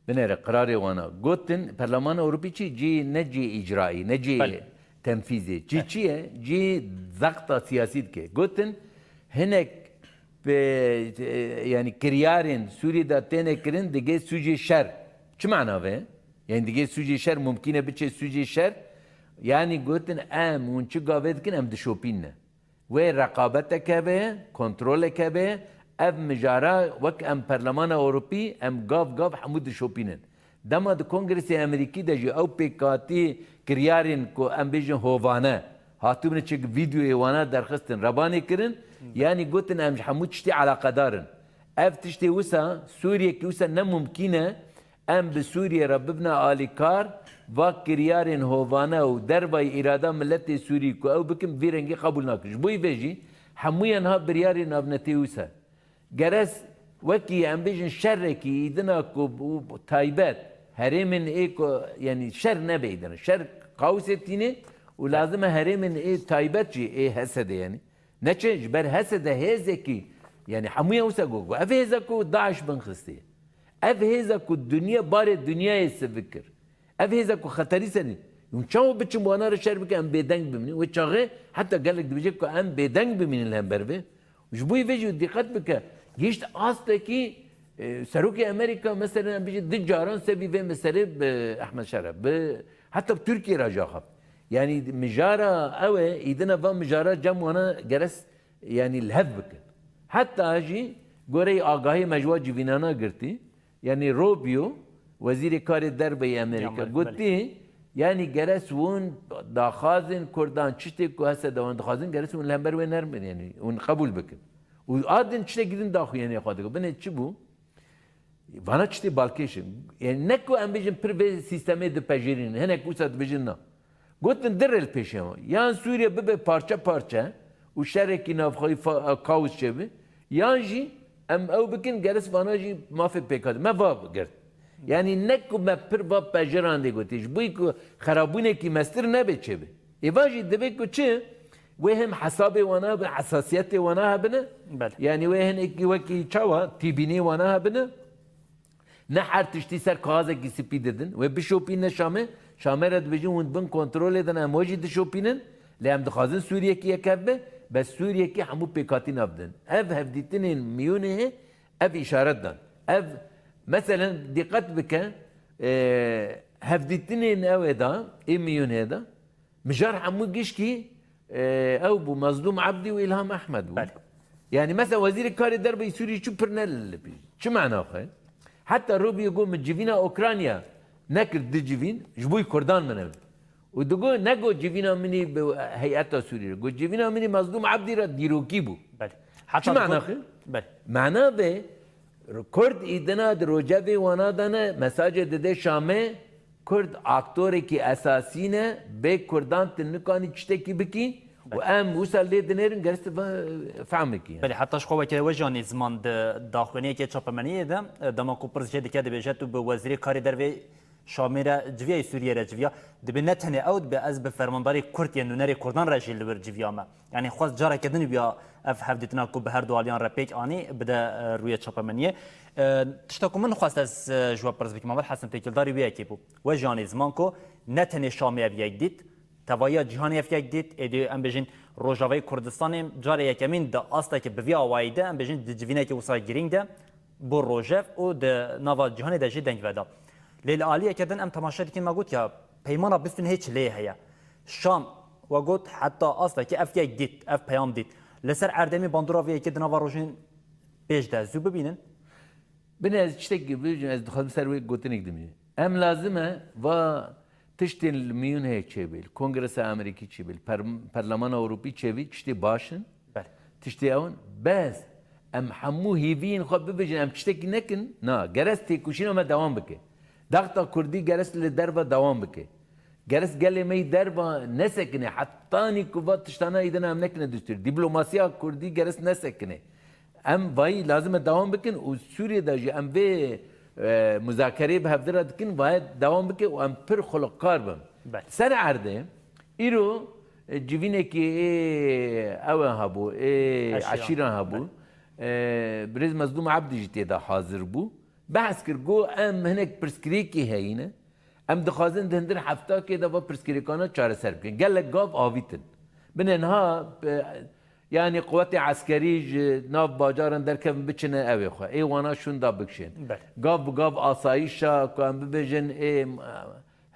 Binêre qirarê wana. Gotin, Perlemana Ewropî çi? Cî, ne cî îcraî, ne cî Belê. tenfîzê. Cî Evet. çi ye? Cî zexta siyasî dike. Gotin, hinek pe, e, yanî kiryarên Sûriyê de têne kirin, digê sûcê şer. Çi mana ve? Yanî digê sûcê şer, mumkîn e biçe sûcê şer. Yanî gotin, em hûn çi gavê dikin, em dişopînin. Wê reqabetek hebe, kontrolek hebe, ev mijara wek em Perlemana Ewropî, em gav gav hemû dişopînin. Dema di Kongresê Amerîkî de jî ew pêkhatî kiryarên ku em bêjin hovane, hatibûne çek vîdeoyê wana derxistin, rebanê kirin, yanî gotin em ji hemû tiştê eleqedar in. Ev tiştê wisa, Sûriyekî wisa ne mumkîn e, em bi Sûriyê re bibine alîkar, va kiryarên hovane û dervayî îrada miletê Sûrî ku ew bikin vî rengî qebûl nakin. Ji bo vê jî hemûya niha biryarê navnetê wisa. Geres wekî em bêjin şerekî îdina ku bu, bu taybet herêmên ê ku, yanî şer nebe îdina. Şer qawsê tîne û lazim e herêmên ê taybet jî ê H S D yanî. Neçe ji ber H S D hêzekî, yanî hemûya wisa got, got, ev hêza ku DAIŞ bin xistê. Ev hêza ku dinya, barê dinyayê sivik kir. Ev hêza ku xeterî serî. Hûn çawa biçin wana re şer bikin, em bêdeng bimînin? Wê çaxê heta gelek dibêje ku em bêdeng bimînin li hember vê. Ji bo vê jî diqet bike, gihişt astekî, e, Serokê Amerîka, mesela, em bijî du caran sebî vê meselê bi Ehmed Şera, bi, heta bi Tirkiye re jî axaft. Yanî mijara ew e, îdina va mijara cem wana geres, yanî li hev bikin. Heta jî goreyê agahiyê me ji wa civînana girtî, yanî Rubio, wezîrê karê derve yê Amerîka, Amerîka, gotî, belê. Yanî geres hûn daxwazên Kurdan, çiştê ku hese de hûn dixwazin, geres hûn li hember wê nermin, yanî hûn qebûl bikin. Û a din tiştekî din daxuyaniyê xwe dike. Binê çi bû? Vana tiştê balkêş in. Yanî ne ku em bijin pir vê sîstemê dipejirînin. Hinek wisa dibijin na. Gotin du rê li pêşiya me. Yan Sûriye bibe parçe parçe û şerekî navxweyî fa-, kaos çêbe, yan jî em ew bikin, geres vana jî mafê pêkhatî. Me va girt. Yanî ne ku me pir va pejirandê gotî, ji bo ku xerabûnekî mestir nebe çêbe. Êva jî divê ku çi? Wê hem hesabê wana hebin, hesasiyetê wana hebine. Belê. Yanî wê hinekî wekî çawa, tîbînê wana hebine. Ne her tiştî ser kaxezekî spî didin. Wê bişopîne Şamê. Şamê re dibêjin hûn bin kontrolê de ne, em we jî dişopînin. Lê em dixwazin Sûriyekî yekhev be, bes Sûriyekî hemû pêkhatî navdin. Ev hevdîtinên Miyûnihê ev îşaret dan. Ev, meselen, diqet bike, e, hevdîtinên ew ê da, ê Miyûnihê da, mijar hemû gişkî, e, ew bû, Mezlûm Ebdî û Îlham Ehmed bû. Belê. Yanî, mesela, Wezîrê Karê Derve yê Sûriyê çû pir ne li pêş. Çi mena xwe? Heta Rubio got, min civîna Ukrayna nekir du civîn, ji bo Kurdan min ev. Û digot, negot civîna min î bi heyeta Sûrî re. Got, civîna min î Mezlûm Ebdî re dîrokî bû. Belê. Heta çi mana digot, xwe? Belê. Mana be, Kurd îdina di rojevê wana de ne, mesajê dide Şamê, Kurd aktorekî esasî ne, bê Kurdan tu nikanî tiştekî bikî û Belê. Em wisa lê dinêrin, gerek tu fe-, fehm bikî. Belê, heta ji xwe weke we jî anî ziman di daxuyaniyekê çapemeniyê de, dema ku pirs jê dike dibêje, tu bi Wezîrê Karê Dervê Şamê re civiyayî, Sûriyê re civiya. Dibê ne tenê ew, dibê ez bi fermandarê Kurd yên nûnerê Kurdan re jî li wir civiyame. Yanî xwest careke din wiya ev hevdîtina ku bi her du aliyan re pêk anî bide, e, rûyê çapemeniyê. E, tişta ku min xwest ez, e, ji we pirs bikim, Mamed Hesen têkildarî wê yekê bû. We jî anî ziman ku ne tenê Şamê ev yek dît, tevahiya cîhanê ev yek dît, êdî em bêjin Rojavayê Kurdistanê carê yekemîn di astekî bi vî awayî de, em bêjin di civînekî wisa girîng de, bo rojev û di nava cîhanê de jî deng veda. Lê li aliyeke din em temaşe dikin, me got ya peymana bîst û nehê çileyê heye. Şam, we got, heta astekî ev yek dît, ev peyam dît. Li ser erdemî bandora vê yekê di nava rojên pêş de zû bibînin? Binê ez tiştekî bibêjim, ez dixwazim ser wê gotinek dimînim. Em lazim e va tiştên li Miyûnihê çêbê, li Kongresa Amerîkî çêbê, li per-, Perlemana Ewropî çêbê, tiştê baş in. Belê. Tiştê ew in. Bes em hemû hêviyên xwe bibêjin, em tiştekî nekin. Na, gerek têkoşîna me dewam bike. Daxta Kurdî gerek li derve dewam bike. Gerek gelê me yî derva nesekine, hetanî ku va tiştana îdina em nekine dustûr. Diplomasiya Kurdî gerek nesekine. Em vayî lazim e dewam bikin û Sûriyê de jî em vê, e, muzakereyê bi hevdira dikin, vaye dewam bike û em pir xulqkar bin. Belê. Ser erdê, îro, e, civînekî ê ew hebû, ê Eşîran. Eşîran hebû. Belê. E, Birêz Mezlûm Ebdî jî tê de hazir bû. Behs kir, got, em hinek pirsgirêkê heyî ne. Em dixwazin di hundir heftakê de va pirsgirêkana çareser bikin. Gelek gav avîtin. Binê niha, e, yanî quwetê eskerî ji nav bacaran derkevin biçine ewê xwe. Ê wana şûnda bikişên. Belê. Gav bi gav asayîşa ku em bibêjin ê, e,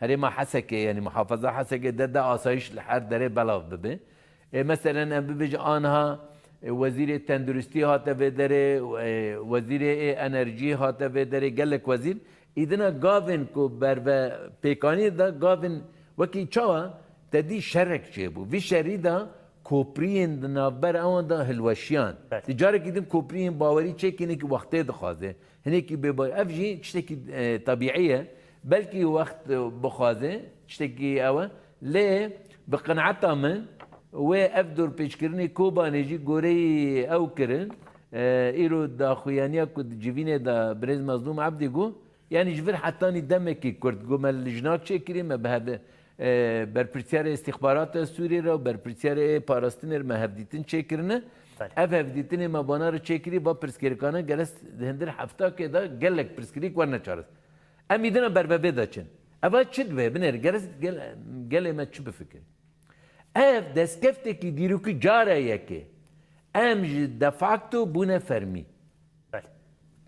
herêma Hesekê, yanî muhafaza Hesekê de, de asayîş li her derê belav bibe. Ê, meselen, em bibêjin, aniha, ê, wezîrê tenduristî hate vê derê, ê, wezîrê ê enerjiyê hate vê derê, gelek wezîr. Îdina gavên ku berve pêkaniyê de gavên wekî çawa te dî şerek çêbû. Vî şerî de kopriyên di navber ewan de hilweşiyan. Belê. Di carekî din kopriyên bawerî çêkîne ki wextê dixwaze. Hinekî bêbar. Ev jî tiştekî, e, tabîî ye. Belkî wext, e, bixwaze, tiştekî ew e. Lê bi qenaeta min wê ev dorpêçkirinê Kobanê jî goreyî ew kirin. E, îro daxuyaniya ku di civînê de birêz Mezlûm Ebdî got, yanî ji vir hetanî demekî kurt got, me lijnak çêkirî, me bi hev-, e, berpirsiyarê îstîxbarata Sûriyê re û berpirsiyarê parastinê re me hevdîtin çêkirine. Belê. Ev hevdîtinê me bana re çêkirî, va pirsgirêkana gerek di hundir heftakê de gelek pirsgirêk werne çareser. Em îdina bervevê de çin. Eva çi dibe? Binêr, gerek gel-, gelê me çi bifikir? Ev destkeftekî dîrokî cara yekê. Em ji de facto bûne fermî. Belê.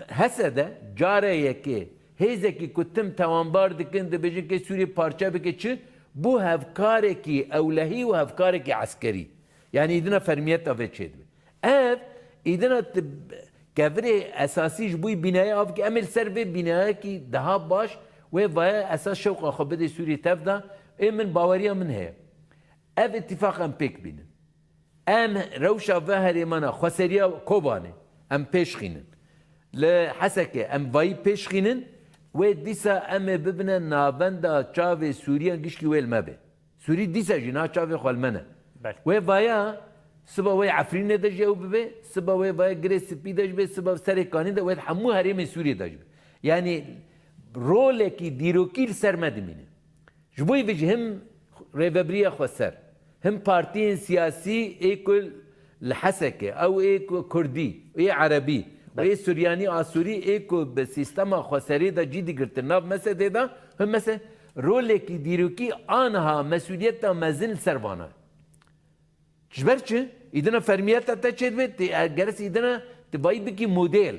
H S D care yekê hêzekî ku tim tewanbar dikin, dibêjin kê Sûriyê parçe bike çi, bû hevkarekî ewlehî û hevkarekî eskerî. Yanî îdina fermiyeta vê çêdibe. Ev îdina ti kevirê esasî ji bo bînayê av ki em ê li ser vê bînayekî daha baş wê vaye esas şewqa xwe bidê Sûriyê tev de. Ê min baweriya min heye. Ev îtîfaq em pêk bînin. Em rewşa ve herêmana xweseriya Kobanê em pêşxînin. Li Hesekê em vayî pêşxînin, wê dîsa em ê bibine navenda çavê Sûriyan gişkî wê li me be. Sûrî dîsa jî niha çavê xwe li me ne. Belê. Wê vaya siba wê Efrînê de jî ew bibe, siba wê vaya Girê Spî de jî be, siba Serê Kanî de, wê hemû herêmên Sûriyê de jî be. Yanî rolekî dîrokî li ser me dimîne. Ji bo vê jî him rêvebiriya xweser, him partiyên siyasî ê ku li Hesekê, ew ê ku Kurdî, ê Erebî, û ê Suryanî Asûrî ê ku bi sîstema xweserê de cî digirtin nav mesedê de, him mese rolekî dîrokî aniha mesûliyeta mezin li ser vana. Ji ber çi? Îdina fermiyeta te çêdibe, tu, e, gerek îdina tu bayî bikî model.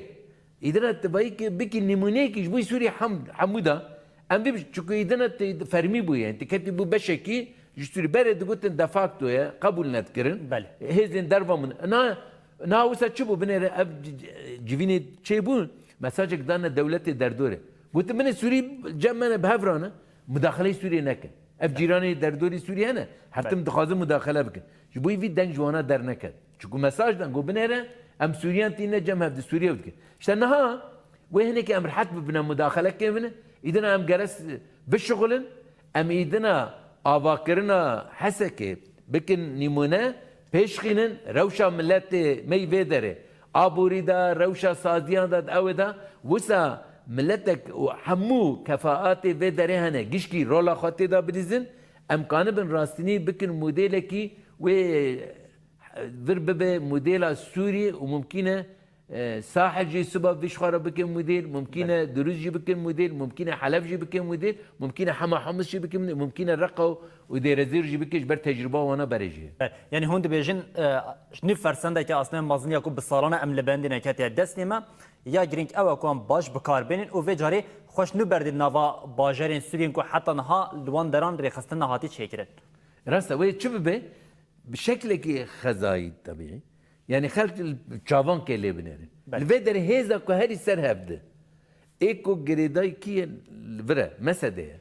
Îdina tu bayî ki bikî nimûneyekî ji bo Sûriyê hem, hemû da. Em bî, çunku îdina tu fermî bûye, yani tu ketî bû beşekî ji Sûriyê. Berê digotin de facto ye, qebûl nedikirin. Belê. Hêzên derva min. Na, na wisa çi bû? Binêre ev c-, c-, civînê çêbûn, mesajek dane dewletê derdorê. Gotin binê Sûrî cem me ne bi hev re ne, mudaxileyê Sûriyê nekin. Ev cîranê derdorî Sûriyê hene. Her tim dixwazin mudaxele bikin. Ji bo vî deng ji wana derneket. Çunku mesaj dan, got binêre, em Sûriyan tîne cem hev di Sûriye dikin. İşte niha wê hinekî em rihet bibine mudaxele kevine. Îdina em gerek bişixulin, em îdina avakirina Hesekê bikin nîmûne, pêşxînin, rewşa miletê me yî vê derê. Aborî de, rewşa saziyan de, ew ê de, wisa miletek û hemû kefaatê vê derê hene, gişkî rola xwe tê de bilîzin, em kanibin rastînî bikin modêlekî wê vir bibe modêla Sûrî û mumkîn e, e, Sahil jî siba vî ji xwe re bikin modêl, mumkîn e Dirûz jî bikin modêl, mumkîn e Helef jî bikin modêl, mumkîn e Hema Humis jî bikin modêl, mumkîn e Reqa û Dêrezîr jî bikin, ji ber tecrûba wana berê jî. Evet, yani hûn dibêjin, e, nû fersendeke asnê mezin ya ku bi salan e em li bendê neketiye destê me, ya girîng ew e ku em baş bi kar bênin û vê carê xweş nû berdê nava bajarên Sûriyên ku heta niha li wan deran rêxistin nehatî çêkirin. Rast e, wê çi bibe? Bi şeklekî xezayî tebî. Yani xelk li çavan kê lê binêrin. Belê. Li vê derê hêza ku herî ser hev di. Ê ku girêdayî kî ye li vir e, mesedê ye.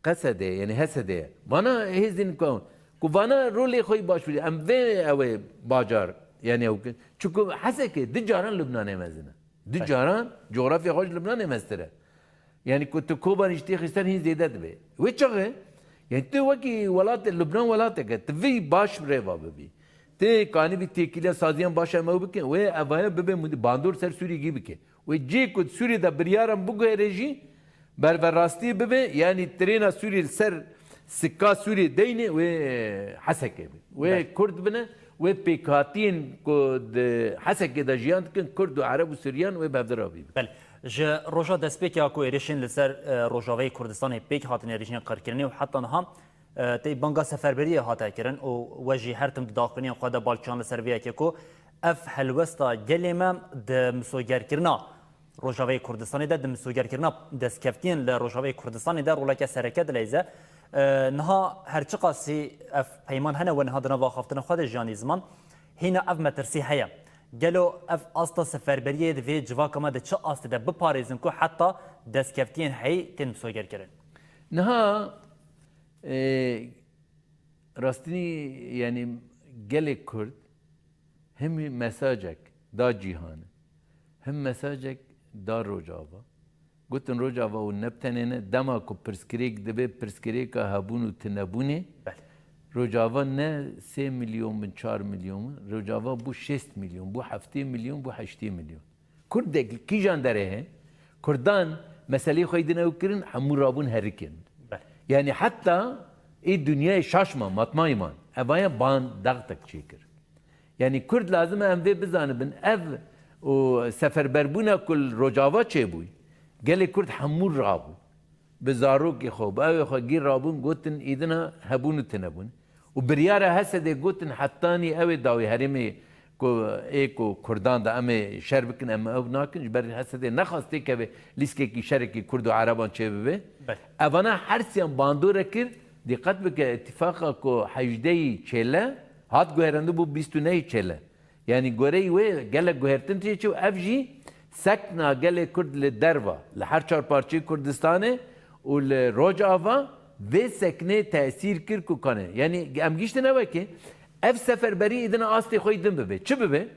Qesedê, yani Hesedê. Vana hêzên ku, ku vana rolê xwe yî baş bî. Em vê ew ê bacar, yani ew ki. Çunku Hesekê du caran Lubnanê mezin e. Du caran cografya xwe ji Lubnanê meztir e. Yani ku tu Kobanî ji tê xistan hîn zêde dibe. Wê çaxê, yani tu wekî welatê, Lubnan welatek e, tu vî baş rêva bibî. Tu kanibî têkiliya saziyan baş em ew bikin, wê evaya bibe mudî-, bandor ser Sûriyê gî bike. Wê cê ku Sûriyê de biryaran biguhere jî, berverastî bibe, yanî trêna Sûriyê li ser sika Sûriyê deyne, wê Hesekê be. Wê Kurd bine, wê pêkhatiyên ku di Hesekê de jiyan dikin, Kurd û Ereb û Suryan wê bi hev de re bî. Belê. Ji roja destpêkê ya ku êrişên li ser, e, Rojavayê Kurdistanê pêk hatine êrişên qirkirinê û heta niha e, tê banga seferberiyê hate kirin û we jî her tim di daxuyaniyên xwe de bal çan li ser vê yekê ku ev helwesta gelê me di misogerkirina Rojavayê Kurdistanê de, di misogerkirina destkeftiyên li Rojavayê Kurdistanê de roleke sereke dileyze. E, niha her çiqasî ev peyman hene we niha di nav axaftina xwe de jiyanî ziman, hîna ev metirsî heye. Gelo ev asta seferberiyê di vê civaka me de çi astê de biparêzin ku heta destkeftiyên heyî tên misogerkirin? Niha Ê, rastînî, yanî gelê Kurd him mesajek da cîhanê, him mesajek da Rojava. Gotin Rojava û ne bi tenê ne, dema ku pirsgirêk dibe, pirsgirêka hebûn û tinebûnê, Belê. Rojava ne sê milyon bin, çar milyon bin, Rojava bû şêst milyon, bû heftê milyon, bû heştê milyon. Kurdek li kîjan derê heye? Kurdan meseleyê xwe yî din ew kirin, hemû rabûn herikin. Belê. Yani heta ê dinyayê şaş ma, matmayî man. Evaya ban dextek çêkir. Yani Kurd lazim e em vê bizanibin. Ev û seferberbûna ku li Rojava çêbûy, gelê Kurd hemû rabû. Bi zarokê xwe, bi ewê xwe gî rabûn, gotin îdina hebûn û tinebûn. Û biryara Hesedê gotin hetanî ew ê dawî herêmê ku ê ku Kurdan de em ê şer bikin, em ew nakin, ji ber H S D nexwast têkeve lîstekî şerekî Kurd û Ereban çêbibe. Belê. Evana hersiyan bandore kir, dîqet bike, îtîfaqa ku hejdehî Çêle hat guherandin bû bîst û nehî Çêle. Yanî goreyî wê gelek guhertin tê çû, ev jî sekna gelê Kurd li derva, li her çar parçeyê Kurdistanê û li Rojava vê seknê tesîr kir ku kanê. Yanî em gihîştine wekê, ev seferberî îdina astê xwe yî din bibe. Çi bibe?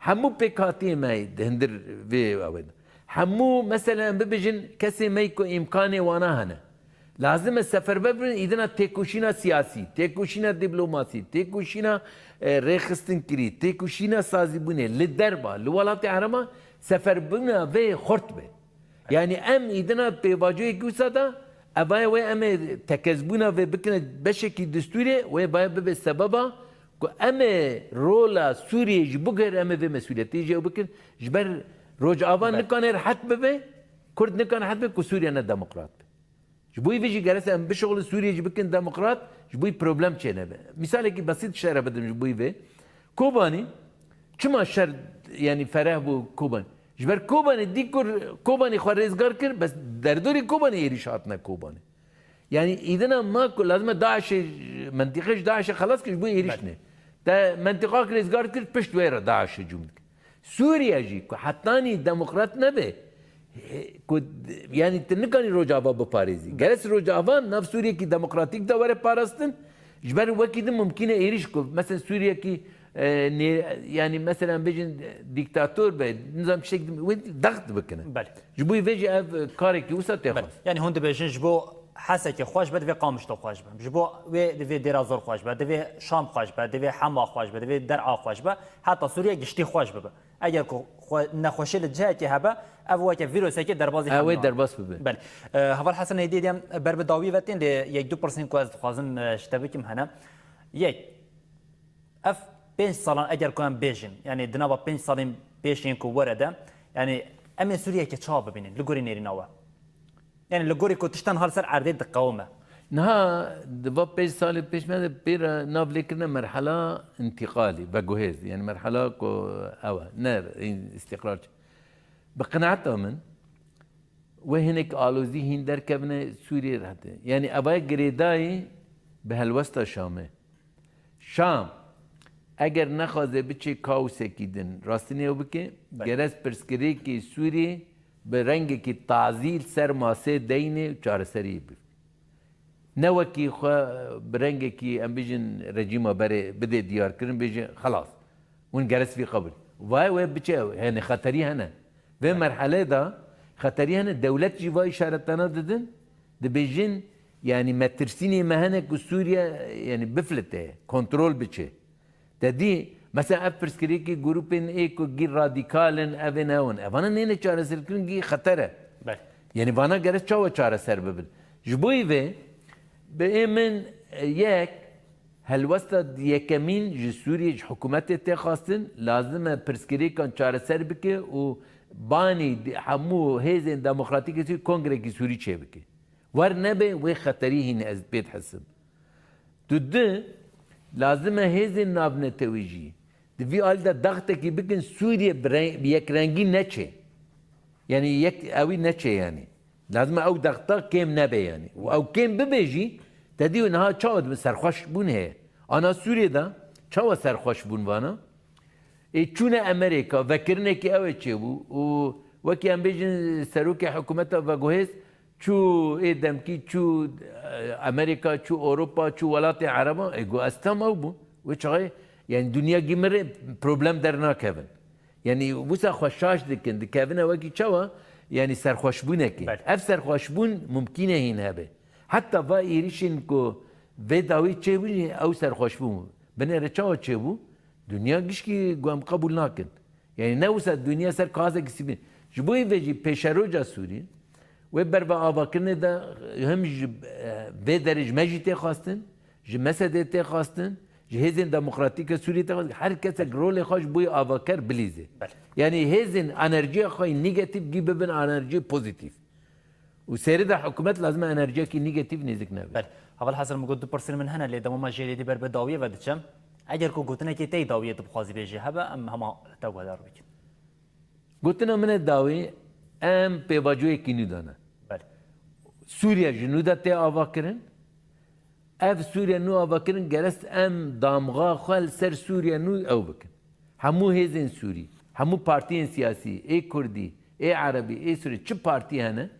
Hemû pêkhatiyê me di hindir vê ew in. Hemû, meselen, em bibêjin kesê me ku îmkanê wana hene. Lazim e seferber bibin, îdina têkoşîna siyasî, têkoşîna dîplomasî, têkoşîna, e, rêxistinkirî, têkoşîna sazîbûnê li derva, li welatê Ereban seferbûna vê xurt be. Yanî em îdina pêvajoyekî wisa de, evaya wê em ê tekezbûna vê bikine beşekî distûrê, wê vaya bibe sebeba ku em ê rola Sûriyê jî biguher, em ê vê mesûliyetê jî ew bikin. Ji ber Rojava Be- nikane rehet bibe, Kurd nikane rehet bibe ku Sûriye ne demokrat be. Ji bo vê jî gerek em bişuxulin Sûriye jî bikin demokrat, ji bo problem çênebe. Misalekî besît ji te re bidim ji bo vê. Kobanî, çima şer, yanî fereh bû Kobanî? Ji ber Kobanî dî ku Kobanî xwe rêzgar kir, bes derdorê Kobanî êrîş hatine Kobanî. Yanî îdina ma ku lazim e DAIŞê, mentiqê ji DAIŞê xelas kir, ji bo êrîş Belê. ne. Te mentiqak rêzgar kir, pişt wê re DAIŞê cûm dikir. Sûriye jî ku hetanî demokrat nebe, he, ku, yanî tu nikanî Rojava biparêzî. Gerek Rojava nav Sûriyekî demokratîk de were parastin, ji ber wekî din mumkîn e êrîş ku, mesela Sûriyekî, e, nê-, yanî mesela bêjin, e, dîktator be, nizam tiştek din, wê daxt bikine. Belê. Ji bo vê jî ev karekî wisa tê Belê. xwest. Yanî hûn dibêjin ji bo Hesekê xweş be, divê Qamişlo xweş be. Ji bo wê divê Dêra Zor xweş be, divê Şam xweş be, divê Hema xweş be, divê Der'a xweş be. Heta Sûriye giştî xweş bibe. Eger ku xwe-, nexweşî li cihekê hebe, ev weke vîrusekê derbazî Ew ê hemû derbas bibe. Belê. E, Heval Hesen Hêdî diyem ber bi dawî ve tên, lê yek du pirsên ku ez dixwazim, e, ji te bikim hene. Yek, ev pênc salan eger ku em bêjin, yanî di nava pênc salên pêşên ku were de, yanî em ê Sûriyeke çawa bibînin li gorî nêrîna we? Yanî li gorî ku tiştan hal ser erdê diqewime. Niha di va pênc salê pêş me de pê re nav lê kirine merhela întîqalî, veguhêz. Yanî merhela ku ew e, ne îstîqrar çi. Bi qenaeta min, wê hinek alozî hîn derkevine Sûriyê re hete. Yanî eva ye girêdayî bi helwesta Şamê. Şam, eger nexwaze biçe kaosekî din, rastînê ew bike, Belê. gerek pirsgirêkê Sûriyê bi rengekî tazî li ser masê deyne û çareserî bibe. Ne wekî xwe bi rengekî, em bêjin, rejîma berê bide diyarkirin, bêje, xelas, hûn gerek vî qebûl. Vaye wê biçe ew, hene xeterî hene. Vê merhelê de xeterî hene, dewlet jî va îşaretana didin, dibêjin, yanî metirsînê me hene ku Sûriye, yanî biflite, kontrol biçe. Te dî, mesela ev pirsgirêkî grûpên ê ku gî radîkal in, ev ê ne ew in. Evana nêne çareserkirin, gî xeter e. Belê. Yanî vana gerek çawa çareser bibin? Ji bo vê, bi ê min, e, yek, helwesta yekemîn ji Sûriyê, ji hikûmetê tê xwestin, lazim e pirsgirêkan çareser bike û banî di-, hemû hêzên demokratîk ê Sûrî kongrekî Sûrî çêbike. Wer nebe, wê xeterî hîn ez pê dihesim. Tu di, lazim e hêzên navnetewî jî di vî alî de daxtekî bikin, Sûriye bi re-, bi yekrengî neçe. Yanî yek ewî neçe yanî. Lazim e ew daxta kêm nebe yanî. Û ew kêm bibe jî, te dî niha çawa dibe serxweş bûn heye. Ana Sûriye de çawa serxweş bûn vana? Ê çûne Amerîka, vekirinekî ew ê çêbû û wekî em bêjin serokê hikûmeta veguhêz, çû ê demkî, çû, e, Amerîka, çû Ewropa, çû welatê Ereban, ê got, ez tam ew bûm. Wê çaxê, yanî dinya gî min rê problem dernakevin. Yanî wisa xwe şaş dikin, dikevine wekî çawa, yanî serxweşbûnekê. Belê. Ev serxweşbûn mumkîn e hîn hebe. Heta va êrîşên ku vê dawî çêbûn, ew serxweşbûn bû. Binêre çawa çêbû? Dinya gişkî ku em qebûl nakin. Yanî ne wisa dinya ser kaxezekî sivîl. Ji bo vê jî pêşeroja Sûrî wê ber ve avakirinê de him ji, e, vê derê ji me jî tê xwestin, ji M S D'ê tê xwestin, ji hêzên demokratîk a Sûriyê tê xwestin. Her kesek rolê xwe ji bo avaker bilîze. Belê. Yanî hêzên enerjiya xwe yê negatif gî bibin enerjiyê pozitif. Û serî de hikûmet lazim e enerjiyekî negatif nêzik nebe. Belê. Heval Hesen, min got du pirsên min hene, lê dema me jê lê dî ber bi dawiyê ve diçem. Eger ku gotinekê te yê dawiyê tu bixwazî bêjî hebe, em hema li te guhdar bikin. Gotina min ê dawî, em pêvajoyekî nû dane. Belê. Sûriye ji nû de tê avakirin. Ev Sûriye nû avakirin, gerek em damga xwe li ser Sûriye nû ew bikin. Hemû hêzên Sûrî, hemû partiyên siyasî, ê Kurdî, ê Erebî, ê Sûrî, çi partî hene,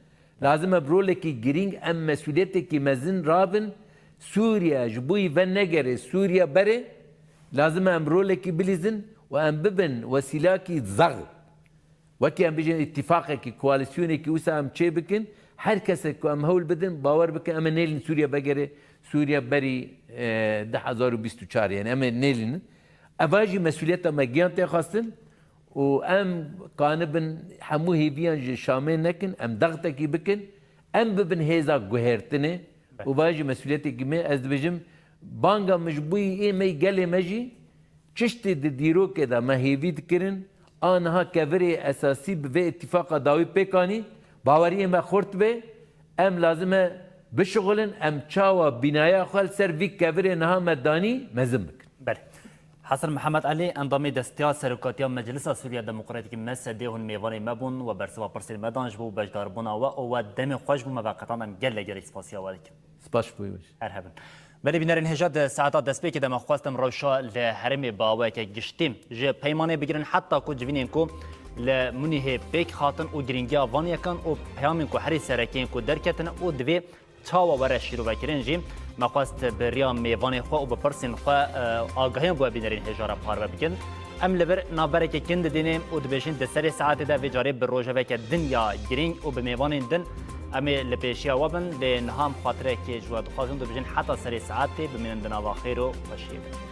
lazim e bi rolekî girîng em mesûliyetekî mezin rabin. Sûriye ji bo yî venegere, Sûriye berê, lazim e em rolekî bilîzin û em bibin wesîlakî zext. Wekî em bêjin îtîfaqekî, koalîsyonekî wisa em çê bikin, her kesek ku em hewl bidin, bawer bikin, em ê nêlin Sûriye vegere, Sûriye berî, e, du hezar û bîst û çar, yani em ê nêlînin. Eva jî mesûliyeta me giyan tê xwestin û em kanibin hemû hêviyan ji Şamê nekin, em dextekî bikin, em bibin hêza guhertinê û va jî mesûliyetekî me, ez dibêjim, banga min ji bo yê me, gelê me jî, Çiştê di dîrokê de me hêvî dikirin, a niha kevirê esasî bi vê îtîfaqa dawî pêk anî, baweriyê me xurt be, em lazim e bişuxulin, em çawa bînaya xwe li ser vî kevirê niha me danî mezin bikin. Belê. Hesen Mihemed Elî, endamê destya serokatiya Meclisa Sûriya Demokratîk, M S D, hûn mêvanê me bûn, we bersiva pirsên me dan ji bo beşdarbûna we û we demê xweş bû, me veqetan, em gelek gelek spasiya we dikin. Spas ji bo wê. Her hebin. Belê bînerên hêja, di saeta destpêkê de me xwest em rewşa li herêmê bi awayeke giştî ji peymanê bigirin, heta ku civînên ku li Munîhê pêk hatin û girîngiya van yekan û peyamên ku herî sereke yên ku derketine û divê çawa were şîrovekirin jî, me xwest bi riya mêvanê xwe û bi pirsên xwe, e, agahiyan bo bînerên hêja re parve bikin. Em li vir navbereke kin didînin û dibêjin di serê saetê de vê carê bi rojeveke din ya girîng û bi mêvanên din em ê li pêşiya we bin. Lê niha em xatirekê ji we dixwazin, dibêjin heta serê saetê bimînin di nava xêr û xweşiyê de.